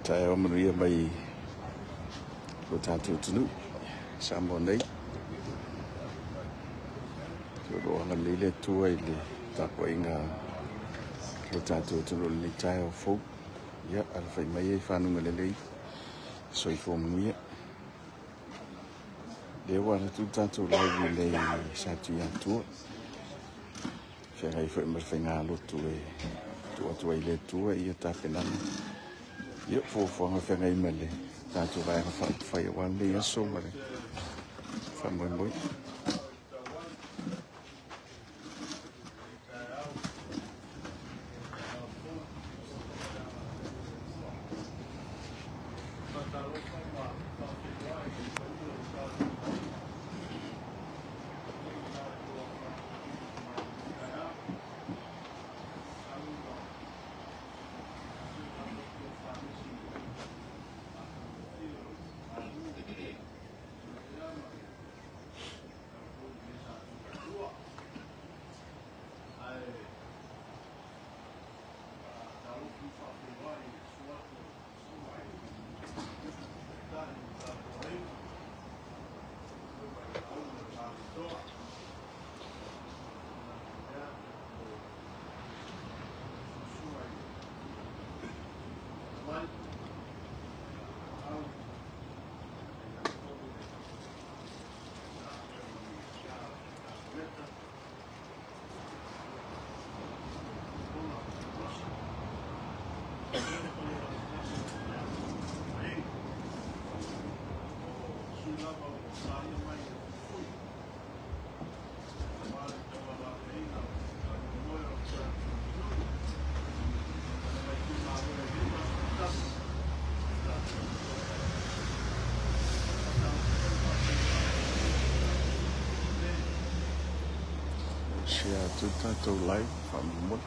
Taeao manuia mai lo tatou atunuu Samoa nei. O lo o agalelei le Atua i le tapuaiga a lo tatou atunuu i lenei taeao fou. Ia, alafai mai e fanuga lelei, soifua manuia. Lea ua alu atu le tatou live i le Satuiatua. Feagai foi ma le faigalotu e tuu atu ai i le Atua ia tapenaga. Ia, fuafuaga feagai ma le tatou Vaega Faaupufai aua lenei aso ma le faamoemoe. Share atu le tatou live faamolemole.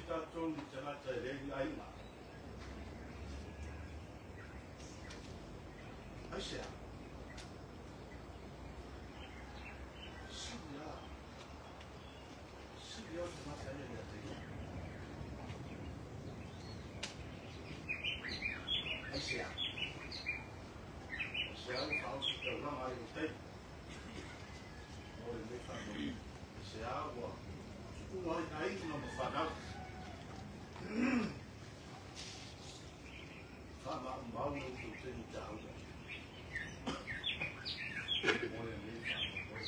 Tatou ni tagata e leai ni aiga. Aisea? Sili lava, sili lava le tagata ia ia te ia. Aisea? Aisea ua faaositaulaga ai lou taimi mo lenei faamoemoe? Aisea ua tuua ai aiga ma fanau? Faamaumau lo outou taimi taua mo lenei faamoemoe.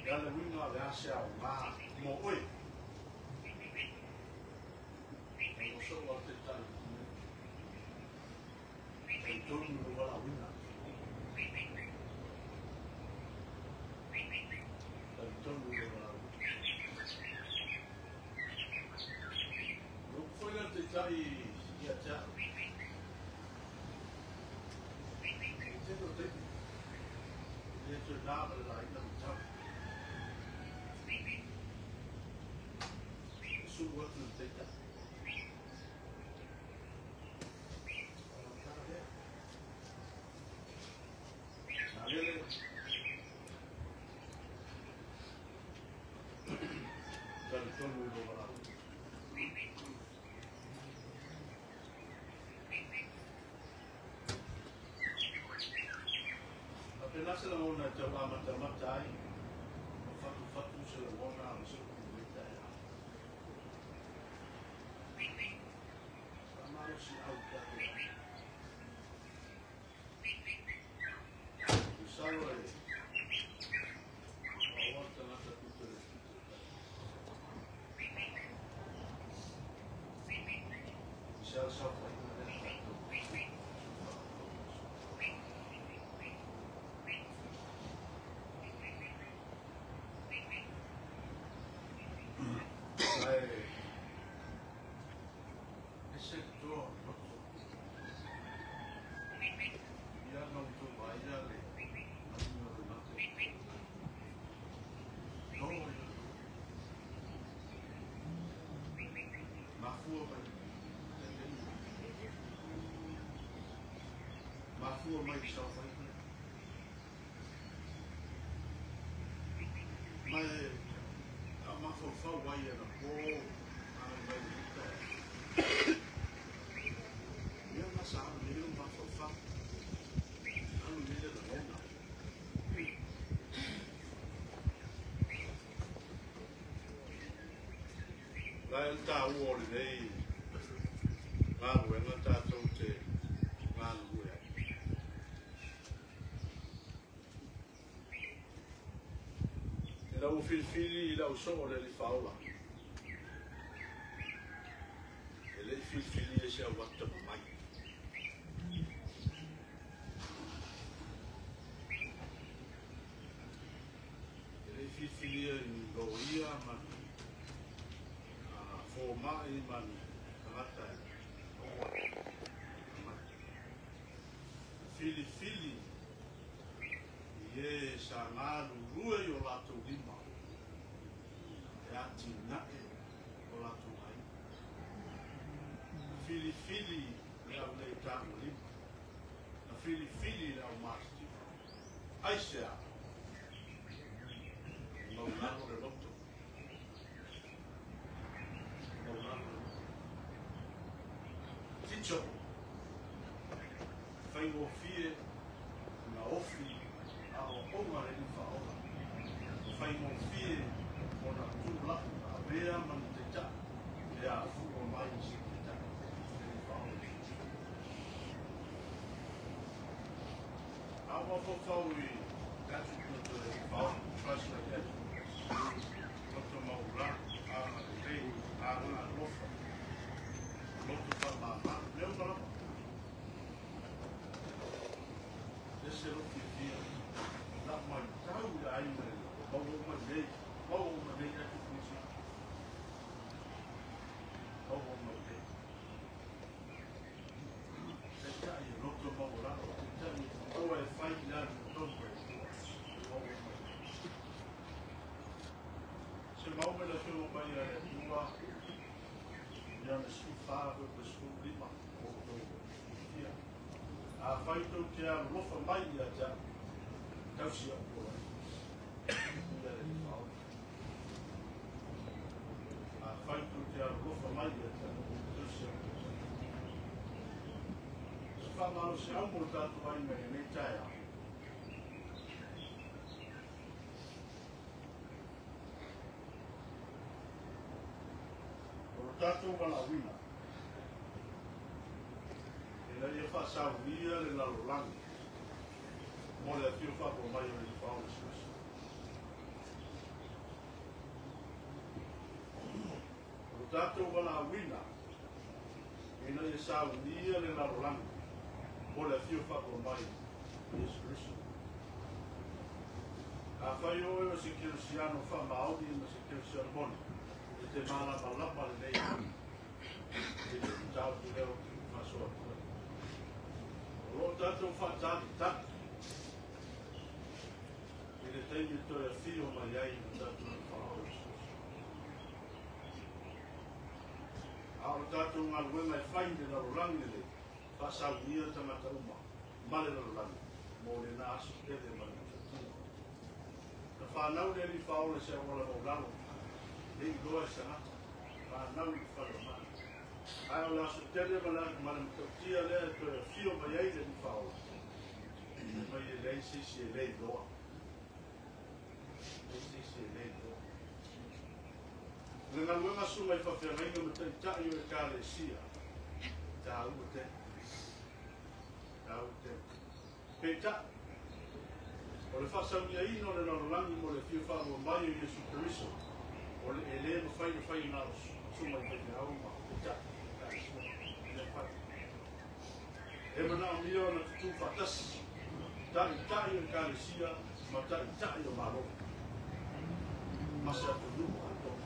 Le a le uiga o le a se aoga mo oe? E ua soo lava taitai talitonu i lou valaauina. Talitonu i lou valaauina. O le upu foi lea a le Taitai ia te au, i le tele o taimi, e le toe na ma le laina le tau. E sulu atu i le Taitai. O le tala lea. Na lele talitonu i lou valaauina. Faapena se lagona e tau amatamata ai ma fatufatu se lagona o se upu i lenei taeao. Faamalosiau i tatou aiga. Masalo e aoa le tagata pito i le pito. Se a le saofaiga lea tatou. Ae ese le toa o le loto. Ia na outou vaaia le aluga o le mate. Toa i le mafua mai mafua mai i saofaiga. Ma e a mafaufau ai anapo agai mai lenei taeao. Mea na sa alu i ai lou mafaufau, alu i ai le lagona. La e le taua o lenei galuega tatou te galulue ai. Ina ua filifili i lau soo le Alii Faaola, e le i filifilia i se auata mamai. E le i filifilia i ni loia ma ni fomai ma ni tagata e maua mamai. Na filifili i e sa galulue i o latou lima e atinae o latou aiga. Na filifili le au le tagolima. Na filifili le au matitiva. Aisea? E maulalo le loto. E maulalo le loto. Teachable. Faigofie ona ofi aoaoga le Alii Faaola. Faigofie ona tulai ma avea ma ni taitai pe a fua mai i se Taitai, le Alii Faaola Iesu. A ou mafaufau i le attribute o le Alii Faaola, Christ-like attributes, loto maualalo, agalelei, agaalofa, loto faamama, mea uma lava. Ese lou fiafia i lau matau i le aiga ua maua uma nei, maua uma nei attributes ia. Maua uma nei. Taitai e loto maualalo, taitai aua e fai i le amiotonu a le Atua. Maua uma nei. Ioane 14 po 15 o outou silafia. Afai tou te alolofa mai ia te a'u, tausi a'u poloaiga. Ia le Faaola. Afai tou te alolofa mai ia te a'u, tausi a'u poloaiga. Se faamalosiau mo le tatou aiga i lenei taeao. O lo tatou valaauina ina ia faasaunia le lalolagi mo le afio faapoa mai o le Faaola Iesu. O lo tatou valaauina ina ia saunia le lalolagi mo le afio faapoa mai o Iesu Keriso. Afai oe o se kerisiano faamaoni ma se kerisiano moni, e te malamalama lenei i le mataupu lea ou te faasoa atu ai. O lo o tatou faatalitali i le taimi e toe afio mai ai le tatou Faaola Iesu. A o le tatou galuega e fai i le lalolagi lenei, faasaunia tagata uma ma le lalolagi mo lena aso tele ma le matautia. Na fanau le Alii Faaola i se auala maulalo, le i iloa e se tagata, fanau i le fale o mai. Ae o le aso tele ma le matautia lea e toe afio mai ai le Alii Faaola, e mai e leai se isi e le iloa. Leai se isi e le iloa. Le galuega susuga i faafeagaiga ma taitai o Ekalesia, taua tele. Taua tele. Peitai, o le faasauniaina o le lalolagi mo le afio faalua mai o Iesu Keriso, o le e le mafai ona fai na o susuga i faifeau ma taitai o Ekalesia. E le mafai. E manaomia ona tutū faatasi, taitai o Ekalesia ma taitai o Malo ma se atunuu atoa.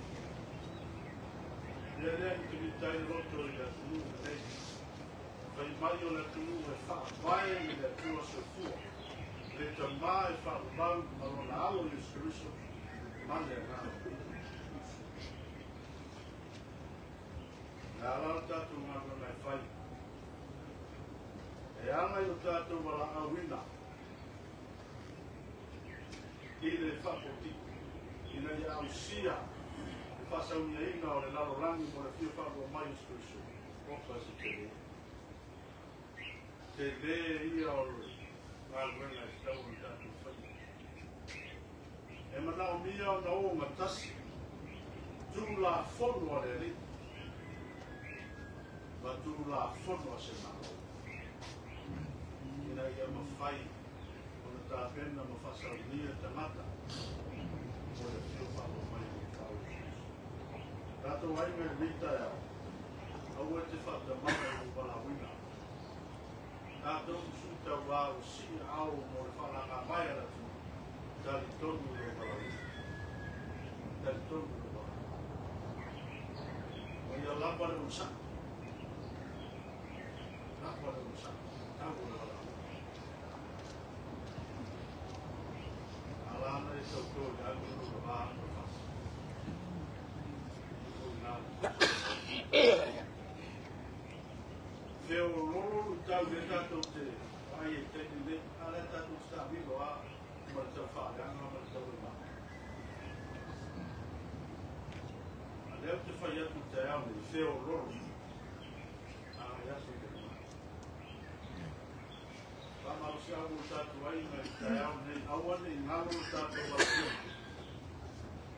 Lea lea mitamita ai le loto i le atunuu lenei. Fai mai o le atunuu e faavae i le Atua soifua, le Tamā e faavavau ma lona Alo Iesu Keriso ma le Agaga Paia. Le a la le tatou galuega e fai e ala i o tatou valaauina i le faapolokiki ina ia ausia le faasauniaina o le lalolagi mo le afio faalua mai o Iesu Keriso. Oka se tele. Tele ia o le galuega e tatau ona tatou faia. E manaomia ona ogatasi Tulafono a le Alii ma Tulafono a se Malo ina ia mafai ona tapena ma faasaunia tagata mo le afio faalua mai o le Faaola Iesu. Tatou aiga i lenei taeao, aua e te faatamala i lou valaauina. Tatou sui tauā ua sii aao mo le faalaga mai a le atunuu, talitonu i lou valaauina. Talitonu i lou valaauina. Ma ia lava le onosai. Lava le onosai. Tau o le valaauina. Ala ana e tauto i le anu o le va ma le fasi. I na le feololo luitau lea tatou te vaai ai i le taimi lenei, a lea tatou te taamilo lava ma le tau faaleaga ma le tau lemā. A lea ou te fai atu i le taeao lenei, feololo agai atu i le lumanai. Faamalosiau mo le tatou aiga i le taeao lenei, aua ne i galo lo tatou valaauina.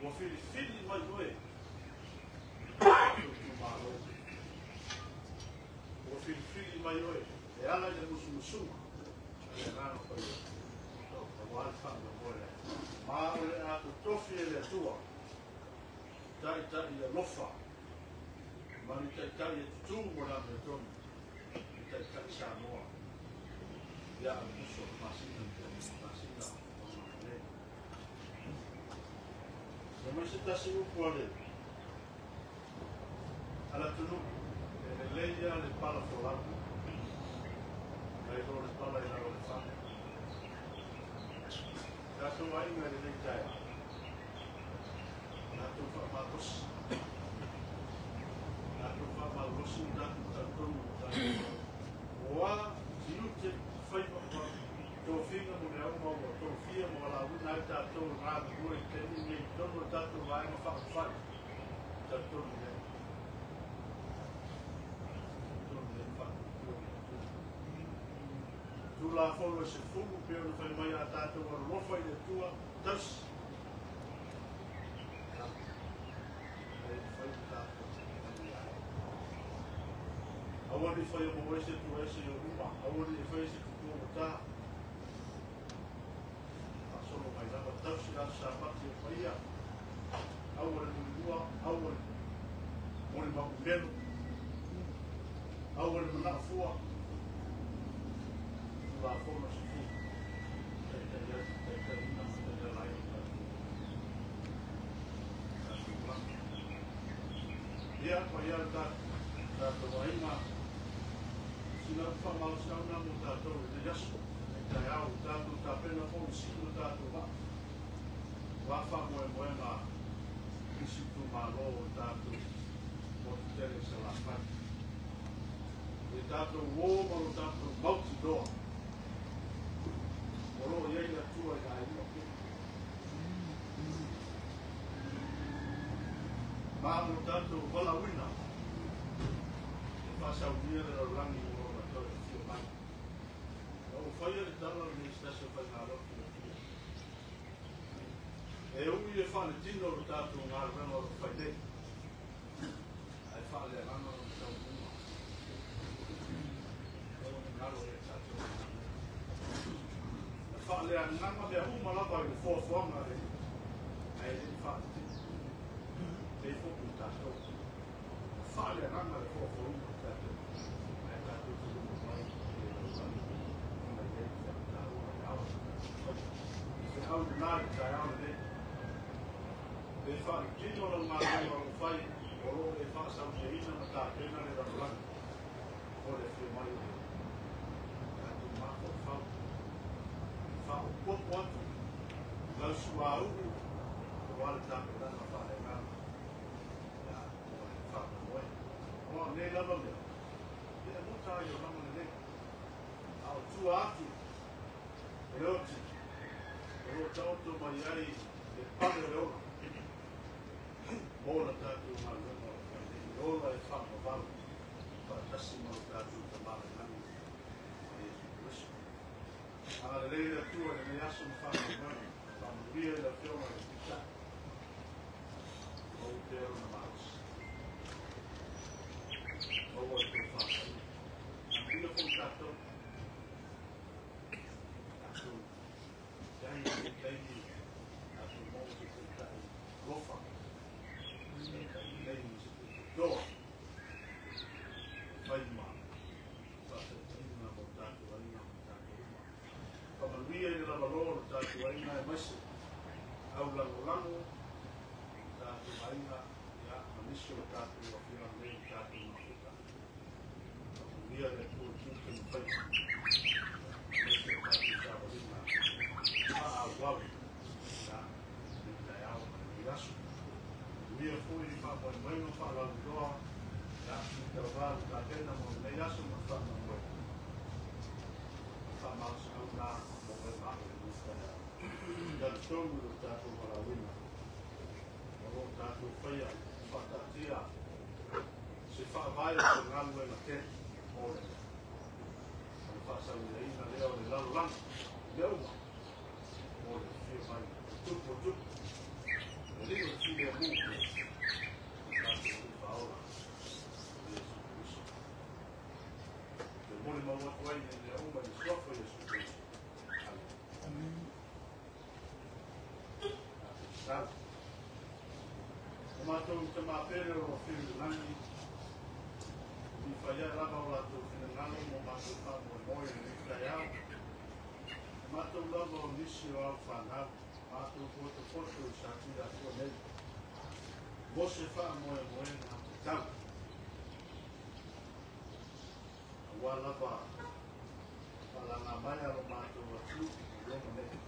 Ua filifili mai oe e tatou itumalo. Ua filifili mai oe e ala i le musumusuga a le Agaga Paia aua le faamoemoe lea. Ma o le a totofi e le Atua taitai alofa ma ni taitai e tutū mo le amiotonu, ni taitai Samoa ia Aukuso masina masina o nei. E mai se tasi upu a le atunuu, e lelei lava le pala folau nai lo le pala i lalo o le fale. Tatou aiga i lenei taeao, tatou faamalosi, tatou faamalosi. Tulafono e 10 pe ona fai mai a tatou alolofa i le Atua tausi. E fai tatou aua ne i faia mo oe se Atua ese i ou luma, aua ne i faia se tutua ua ta. Faasolo mai lava tausi le aso Sapati e paia, aua le mulilua, aua le molimau umelo, aua le manao fua. Tulafono e 10 taitaiina ma taiala ai o tatou lagi. Ia, paia le tatou aiga, sina whamalosiauna mo tatou i le aso, e taeao, tatou tapena foi i sii o tatou vaa. Wā whaamoemoega isi itumalo o tatou motu tele i Salafai. E tatou o ma lo tatou mautinoa, o lo o i ai le Atua i le aiga pea. Ma mo tatou valaauina, e faasaunia le lalolagi o lona toe afio mai. Na ou faia le tala lenei se tasi o faigalotu le Atua. E ui e faaletino lo tatou galuega o lo fai nei, ae faaleagaga lona taunuuga. Aua ne galo ia tatou e faaleagaga mea uma lava i le foafoaga le ae le i faaletino. Pei foi i tatou. Faaleagaga le foafoaina o tatou, ae tatou te luma mai i le lalolagi ona i ai le feautaua e ao. Feau lena i le taeao lenei. Pe faaletino lau galuega o lo o fai, o lo o e faasauliaina ma tapena le lalolagi o le afio mai o le tatou mafaufau. Faaopoopo atu lau suauu aua le tapenaga faaleagaga ia mo le faamoemoe. O nei lava mea, ia e mota ai o lama lenei. A o tua atu o le oti, o lo o taoto mai ai le pale o le ola mo la tatou galuega o lo o fai nei. Le ola e faamavau faatasi ma lo tatou Tama i le lagi ma Iesu Keriso. Agalelei le Atua i lenei aso ma faamoemoega, faamanuia i le Afioga i le Taitai, maua pea lona malosi, maua le tofa paia. Manuia foi tatou, tatou iai i lenei taimi, tatou maua se Taitai alofa, se Taitai lelei ma se Taitai toa, e fai ma faataitaiga mo tatou aiga ma tatou uma. Faamanuia i le lavaloa o le tatou aiga aemaise au lagolago o tatou aiga, ia, ma nisi o tatou afioaga nei i tatou mafuta. Faamanuia le Atua i tiute ma faiva, aemaise o tatou savaliga faaauau, ia, lenei taeao ma lenei aso. Manuia foi i faamoemoega faalauiloa, ia, sui tauva le tapena mo lenei aso ma le faamoemoe. Faamalosiau na mo oe ma au i lenei taeao. Talitonu i lo tatou valaauina, o lo o tatou faia faataatia se faavae o se galuega tele mo le o le faasauliaina lea o le lalolagi mea uma mo le afio mai o tupu o tupu, le Alii o le filemu, o tatou Alii Faaola o Iesu Keriso. Te molimau atu ai nei mea uma i le suafa o Iesu Keriso. Amen. Tatou tatalo. O matou tamapele o lo o afio i le lagi, i fai ai lava o latou finagalo mo matou faamoemoe i lenei taeao. E matou lava o nisi o au fanau, matou potopoto i Satuiatua nei, mo se faamoemoega tatau. Aua lava faalaga mai a lo matou atunuu i loma nei.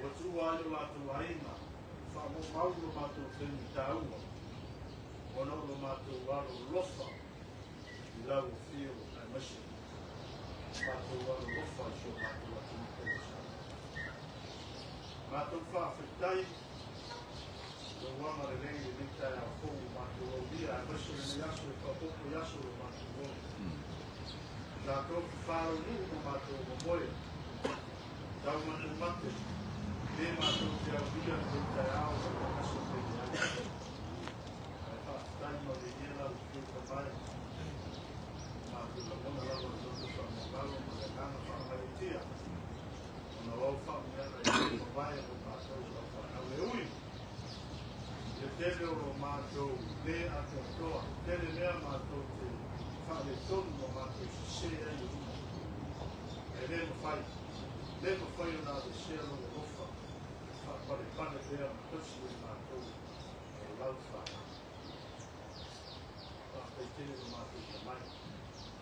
Ua tuua ai o latou aiga, faamaumau lo matou taimi taua, ona o lo matou alolofa i lau afio aemaise matou alolofa i si o matou atunuu pele o Samoa. Matou faafetai lou agalelei i lenei taeao fou ua matou aulia, aemaise lenei aso e faaopoopo i aso o lo matou ola. Tātou whāro nuu ma mātou mamoe. Tau mātou mate. Te mātou te au via te tai ao o te aso te te ai. Ai whaatai ma le ia lau te mai. Mātou la mona lava o te whaamangalo ma le ngana whaamaitia. Ona wau whaamiana i te mawai o mātou lau whanau e ui. Te tele o lo mātou le atoatoa. Tele mea mātou te whaale tonu ma mātou se ai o uma. E le mawhai. Le mawhai o nā le sea lo alofa. Whaapare pea ma tausi e mātou o lau whanau. Whaapai tele o mātou ka mai.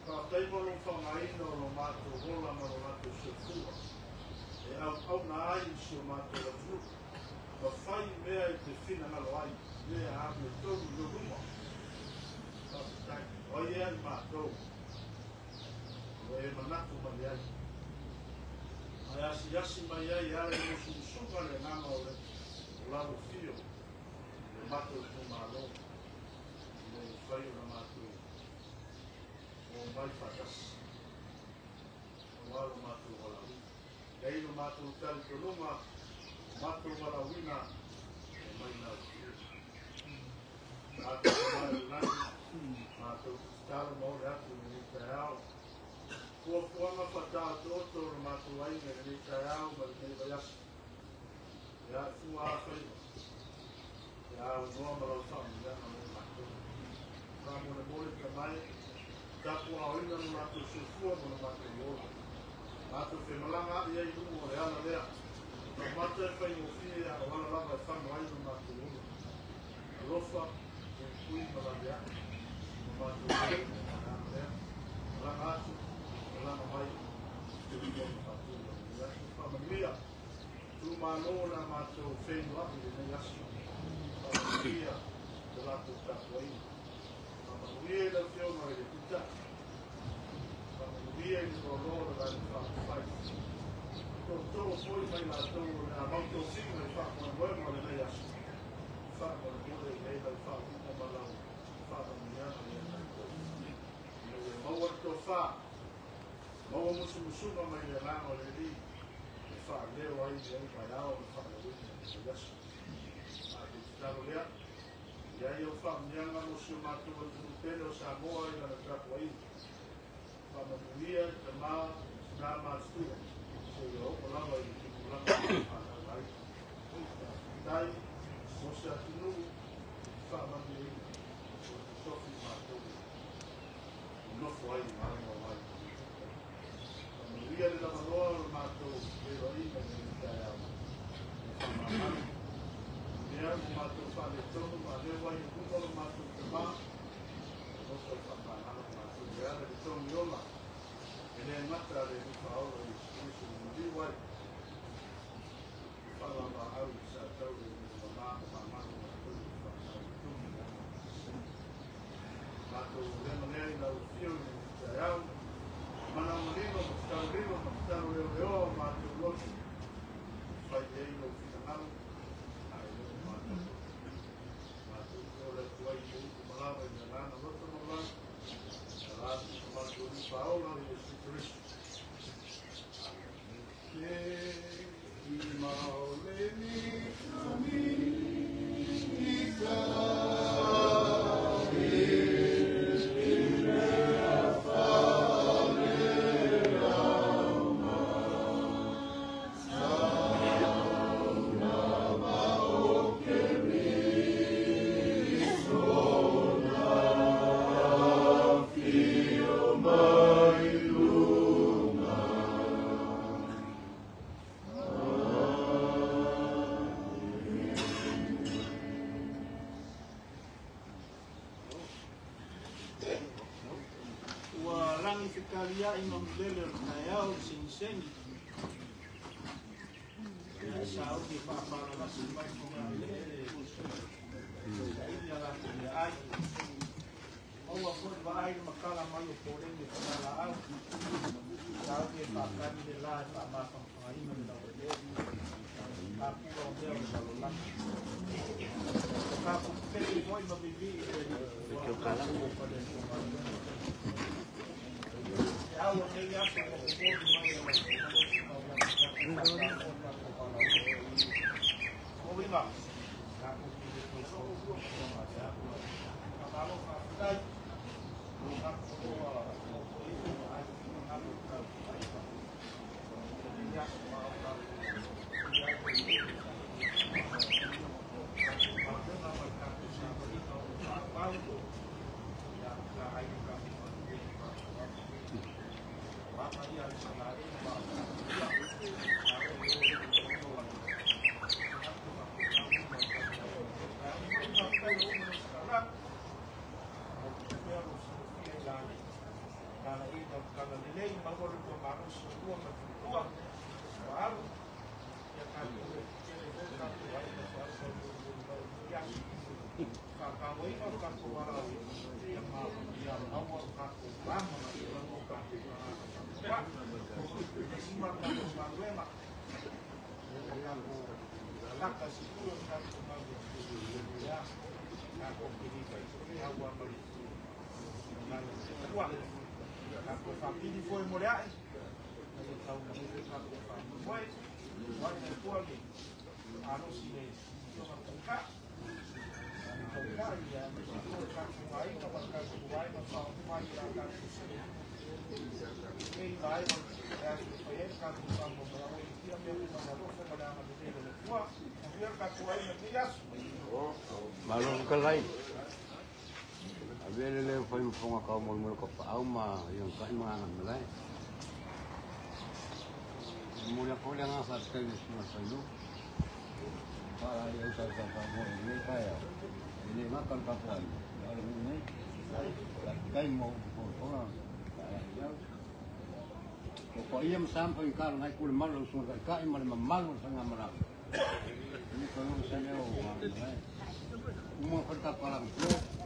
Whaapai mo lo whangaina o lo mātou hola ma lo mātou soifua. E au au nā ai i si o mātou atunu. Ma whai mea i te whina ngalo ai. Mea a me tonu no luma. Whaapai. O ia i mātou. O e manatu mai ai. Ai asi asi mai ai ala i musumusunga le nganga o le lau fio. Le mātou tō mālo. Le whai o na mātou. O mai whatasi. O walo mātou wala. Lei no mātou tari tolunga. Mātou wala wina. O mai nā fio. Mātou mai o lani. Mātou talo maore atu i nei tai ao. Kua puanga whataa tōtō o mātou ainga i nei tai ao ma le nei vaiasi. E a fua a whaima. E a unoa ma lau whaamiana mo mātou. Wha mole mole ka mai. Tapu a oina no mātou soifua mo no mātou ola. Mātou whemalanga ia i lungu o le ala lea. Ma mātou e whai o fie a o ala lava e whano ai no mātou ola. Alofa, e kui ma la lea. Mātou ola ala lea. Malanga atu, malanga mai. Te uia ma mātou ola. Whamanuia. Tu mānō nā mātou whenua i le nei aso. Whamanuia te lātou tāpuaina. Whamanuia i lau whionga i le puta. Whamanuia i le rolo le rani whakawhai. Tō tō foi mai lātou a mautou singa i whakamoemoe le nei aso. Whakamoemoe i nei lau whakawhina ma lau whamanuiana i a tātou. Ina ue maua tō whā. Maua musumusunga mai le ranga o le li. E whaaleo ai le au mai ao le whaalewina i le aso. A te titaro lea. Ia i o whaamianga mo si o mātou atunu pele o Samoa i lana tapuaina. Whamanuia i te mā, nā mātua. Se i o lava i te tupulanga o whanau ai. Tai, mo se atunu, whamanuia. O te tofi mātou. Nofo ai marango mai. Whamanuia le lavaloa o le mātou e roina i le tai ao. E whamamanu. Mea mo mātou whale tonu, ma lewa i luma o mātou te mā. Nofo i whamamanu mātou. E ara le tonu iola. E le mata le whaola i Kristo ni liwai. Whalama au i sa tau e ni mā whamanu mātou i whanau tumu. Mātou lema lea i lau fio i ni tai ao. Mana manino, ma tau rilo, ma tau leo leo, mātou lotu. Whai ei lau whitangalo, ai leo mātou. Mātou o le tuai te uku malawa i le lana loto malawa. A lātu ka mātou ni whaola i Yesu Kristo. Te i maole ni kamita. Fikalia i mamulele o le au segisegi. Ia sauni faafalalasi mai fogaelele saili a latou meaai. Maua fo'i vaai le makala mai o poleni e fagalaau. Sauni e faakani le lā e faamafagafagaina le lauelele. Kapua o mea o le lalolagi. Kapupupele fo'i ma vivii le ua o pale o Malo kalai. Avele le fai mfonga ka mo mo ko pa ma yung ka ma malai. Mo ya ko le nga sa ka ni ma sa lu. Para ya sa sa pa mo ni ka ya. Ni ma kan ka pa. Ala ni. Kai mo ko ko. Ko ko ia sam pa ka ngai ku malo su ka ka i mal malo sa nga mala. Ni ko sa ne o malai. Uma falta para o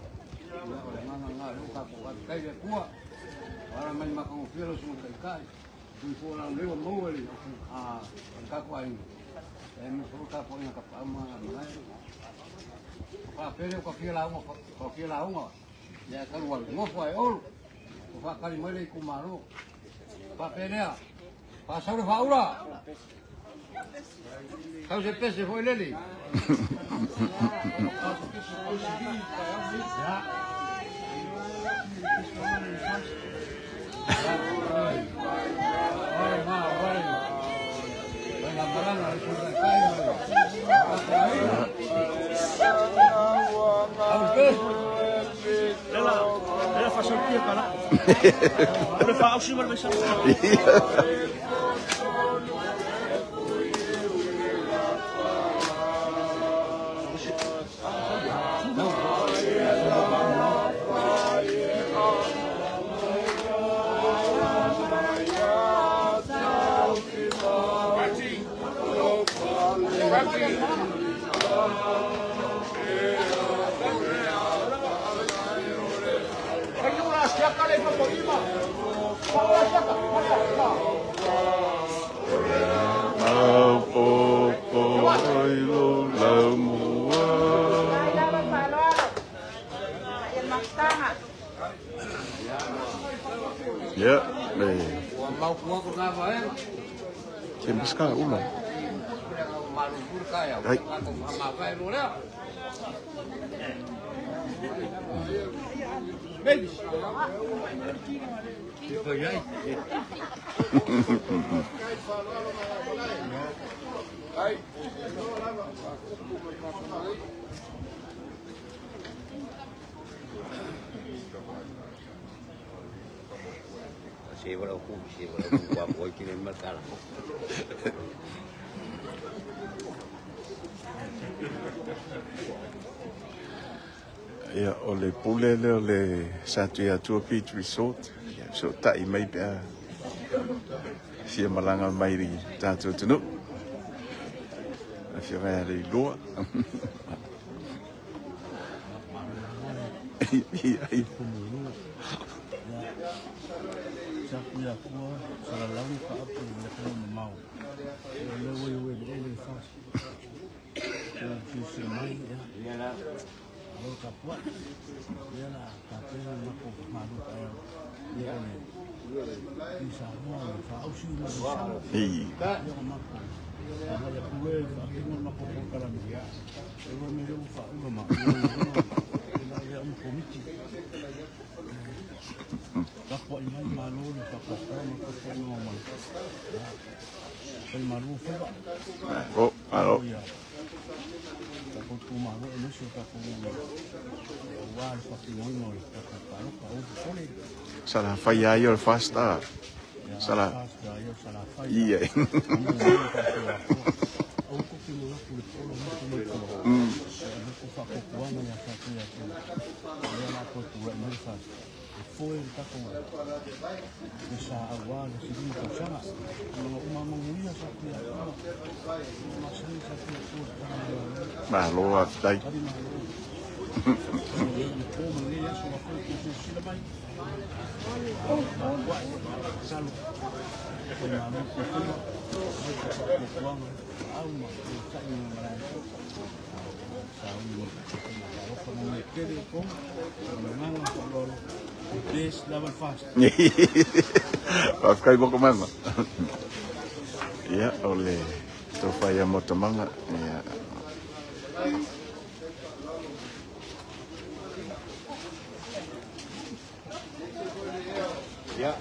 Yeah, Ia o le pule lea o le Satuiatua Beach Resort. Ia so tai mai pea fia malanga mai i tātou tunu. Fia vai le iloa. Ia ia. Oh, alo. Sala fai ai o le fasta. Sala. Ia. Malo aftai. Whawhikai moko mama. Ia, o le tōwhai a motamanga. Ia. Ia.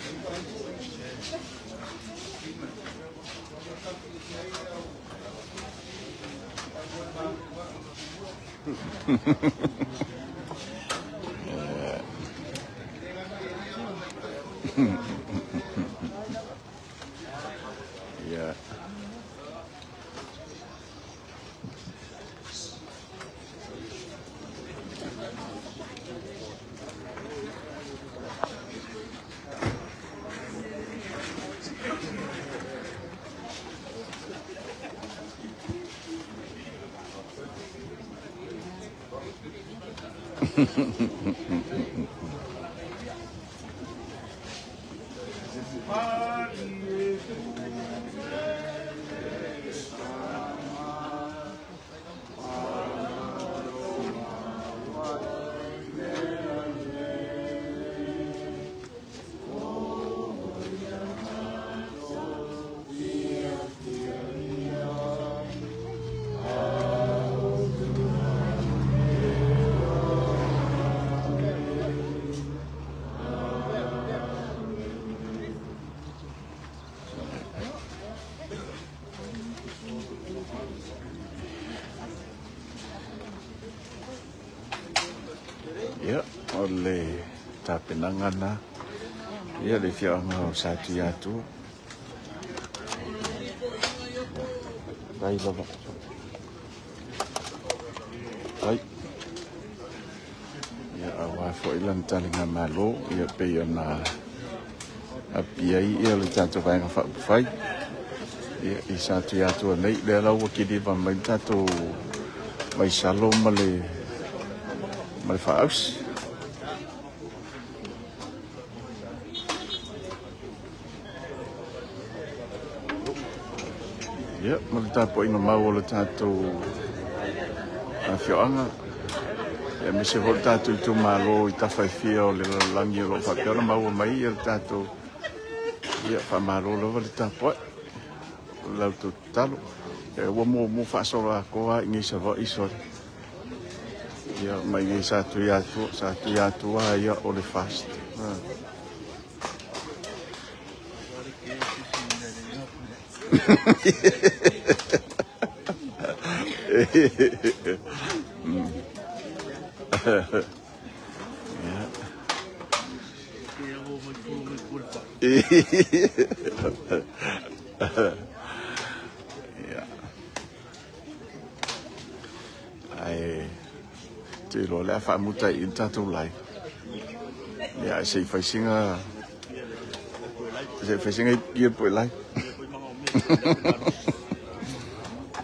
Yeah. Ia, o le tapenaga na. Ia, le fiaoga o sa tui atua. Tai lava. Tai. Ia, aua foi lana taliga malo, ia pei ona apia ai ia le tatou vaega faaupufai. Ia, i sa tui atua nei, lea la ua kiliva mai le tatou maisalo ma le faausi. Ia, ma le tapuaiga mau o le tatou afioaga. Ia, aemaise foi le tatou itumalo i tafaifia o le lalolagi o loo faapea ona maua mai ia le tatou. Ia, faamalo lava le tapuai. O le lautou tatalo. Ia, ua muamua faasolo atoa i nei Savaii sole. Ia, mai nei sa tui atua, sa tui atua ia o le fast. Ia. Ai, te iloa le a faamuta i le tatou live. Ia, se i faisinga, se i faisinga ia po i live.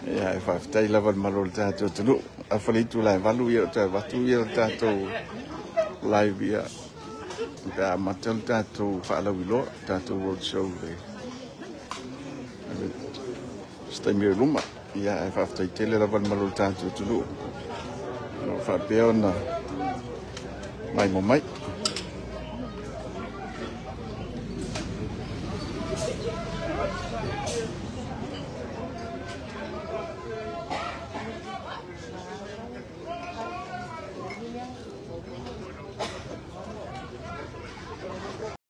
Ia, e faafetai lava le malo o le tatou atunuu. Afalei tula e valu ia o toe avatu ia le tatou live ia. Pe a amata le tatou faalauiloa, tatou road show le se taimi o i luma. Ia, e faafetai tele lava le malo o le tatou atunuu. O lo o faapea ona maimoa mai.